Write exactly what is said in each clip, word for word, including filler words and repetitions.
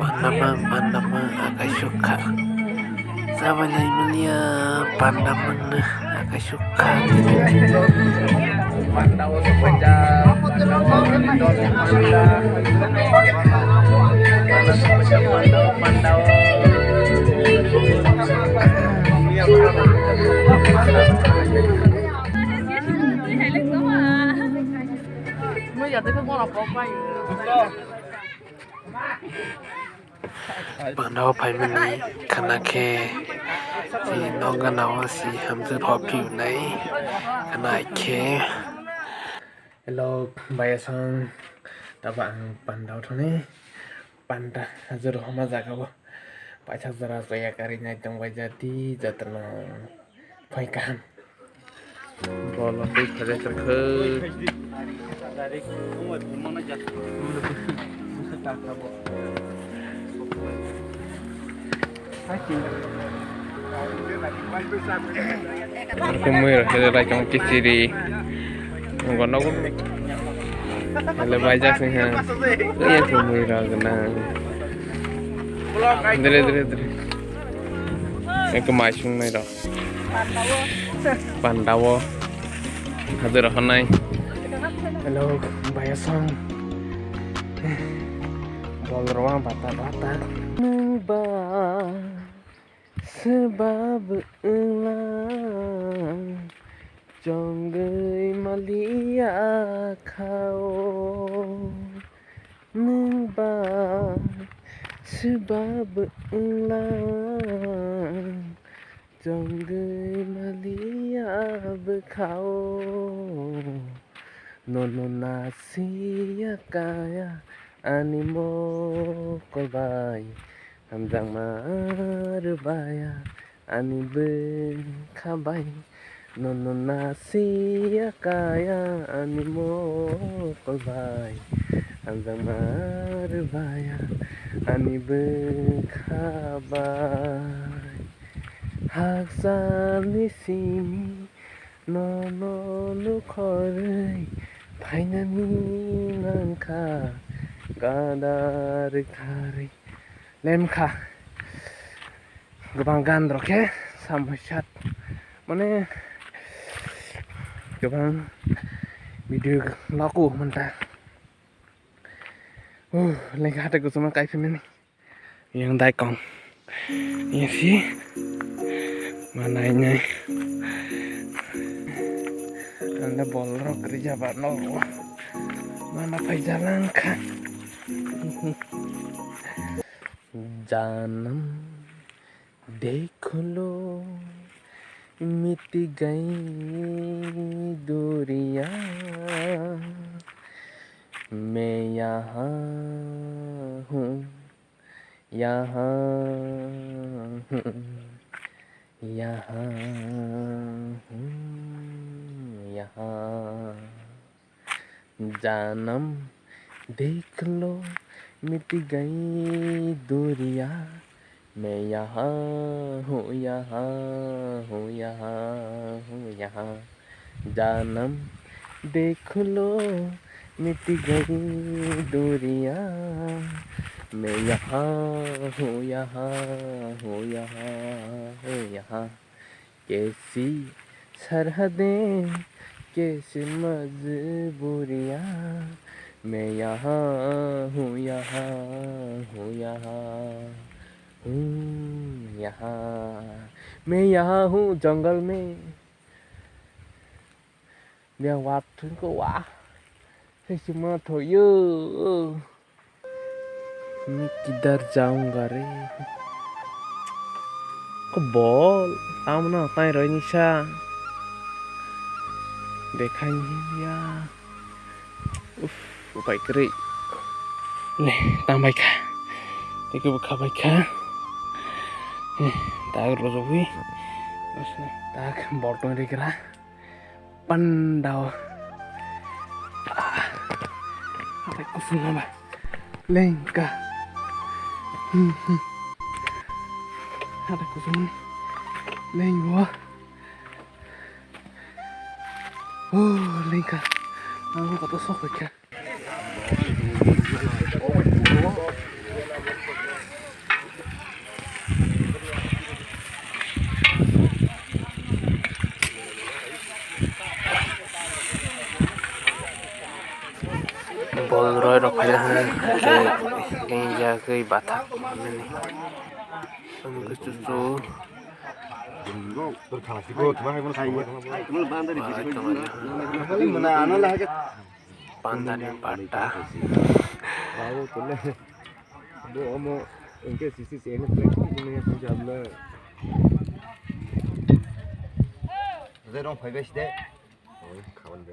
Pandamang, pandamang, akai sukha. Sabai lai mania, pandamang na, akai sukha. Pandao phaimani khana khe, si nok gana o si hamjwk rok phiunai khana khe. Hello, bayasong, tabo ang pandao thani. Panda, hajor homa jaga o paithak jora chaya karwi nai tong bai jati jotono phai kaham. Bolo twi phai jai tongkha. Kumui rok hede lai tong kichiri. Nokgo nokgo. Ele bai jak sing ha. Iya kumui rok na. Dre dre dre. Eko mai sung nai rok. Pandao. Hajar honai. Hello, bayasong. Bol rok bata bata. Nung ba. Sebab wnglang chongwi maliya khao nwng ba, sebab wnglang chongwi maliya bwkhao nono nasiya kaya ani mokol bai. Hamjakma rwbaya ani bwkha bai, nono nasiya kaya ani mokol bai. Hamjakma rwbaya ani bwkha bai. Hakchalni simi nono nukhorwi phainani nangkha, gada rwkharwi. Lemkha. Gabang gan rok khe sambai sat. Mane gabang video laku manta. Uh, lengkha hata kuchuma kai phimani. Yang daikong. Yang si. Manai nai. Anda bol rok kerja ba no. Mana phai jalan kha. Janam dekhlo mit gayi duriya, main yaha hoon, yaha hoon, yaha hoon, yaha. Janam dekhlo mit gayi duriya, main yaha hoon, yaha hoon, yaha hoon, yaha. Janam dekhlo mit gayi duriya, main yaha hoon, yaha hoon, yaha hoon, yaha. Kaisi sarhade, kaisi majburiya, main yaha hoon, yaha hoon, yaha hoon, yaha. Main yaha hoon, jangal mein. Dia wat thun ko wa. Kaisi ma thoyo. Ni kidhar jaunga re? Ko bol, tamno tai roi ni sa. Dekhai ni ya. Uff, upai kwrwi. Le, tam bai kha. Tei kebo kha bai kha. Eh, tak rojogwi. Tak bol tong ri gra. Pandao. Ah. Hatai kusung haba. Lengka. Hmm, hmm. Hatai kusung. Lengwa. Oh, lengka. Ang kata sok kha. Bol roi rok phai ha, khe, khe ya khe bathak manani. Ang khe chuchu. Bandari pata. Bo omo hwnkhe sisi se eno plastic ni ya punjab na.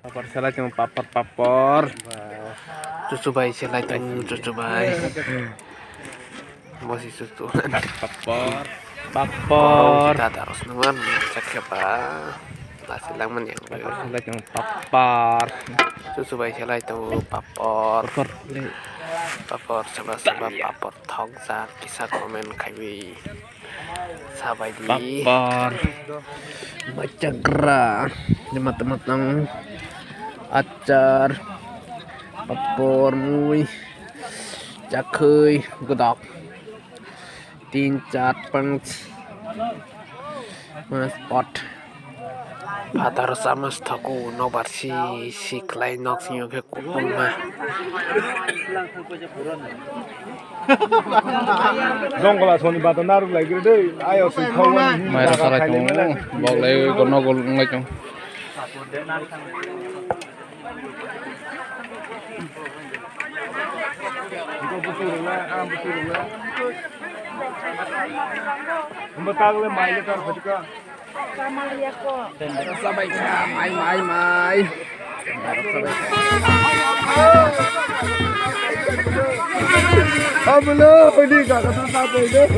Papor salai tongo, papor, papor. Chuchu bai salai tongo, chuchu bai. Bosi chuchu. Papor, papor. Dada rosno man chakhe ba. Lasi langmani ang. Papor salai tongo, papor. Chuchu bai salai tongo, papor. Papor le. Papor, soba, soba, papor thokjak, kisa comment khaiwi. Sabaidi. Papor. Bachagra. Matang matang. Achar. Papor, mui. Chakhwi. Godok. Tin, char, panch. Mas, pot. Phataro chama thogo, nokbar si, si khlai nok singyo khe kuphuma. Jonggola soni bata narwk lai giri dei, ayo sui khawani. Mairok salai tongo, bok lai gol nogol wng lai tongo. Hwnba tagle mai le tar phatika. Mai, mai, mai. Abulo, ini kakak tuh sampai deh.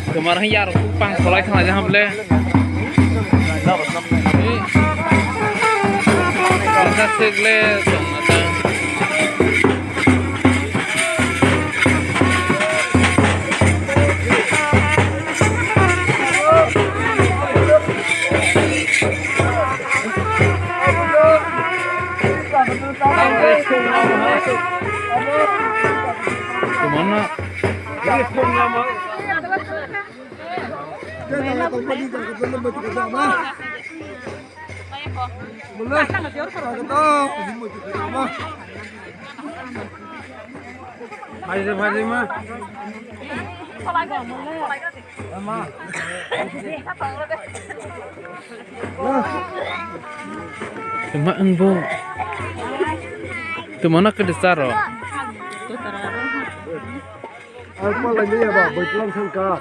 Kwmar hwn yarok pang solai thanglaijak hamle. Bwsa sik le tongma ta. Kwmar no. Tuma ang bo. Tuma na kede saro. Ang pala niya ba, bai pulang sangka.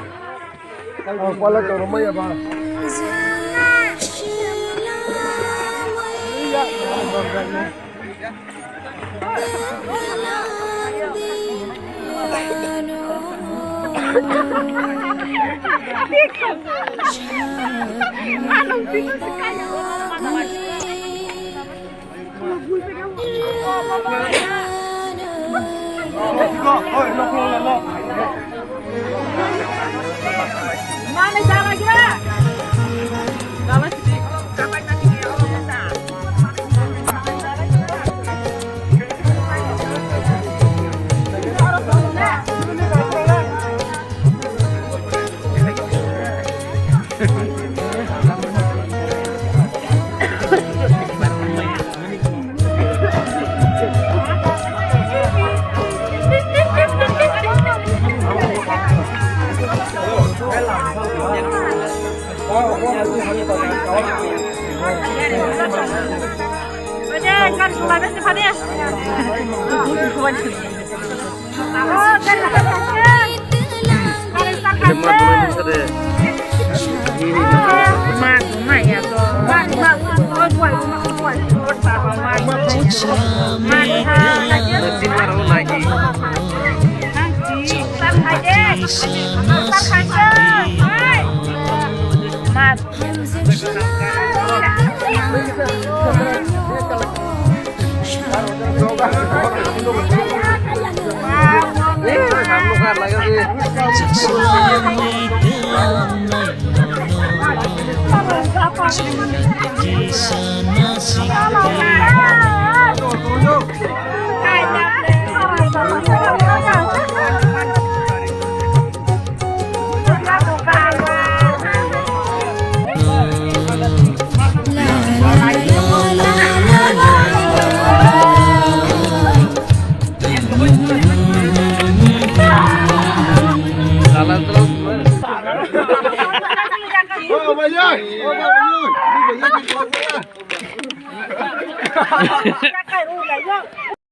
Ang pala toro maya ba.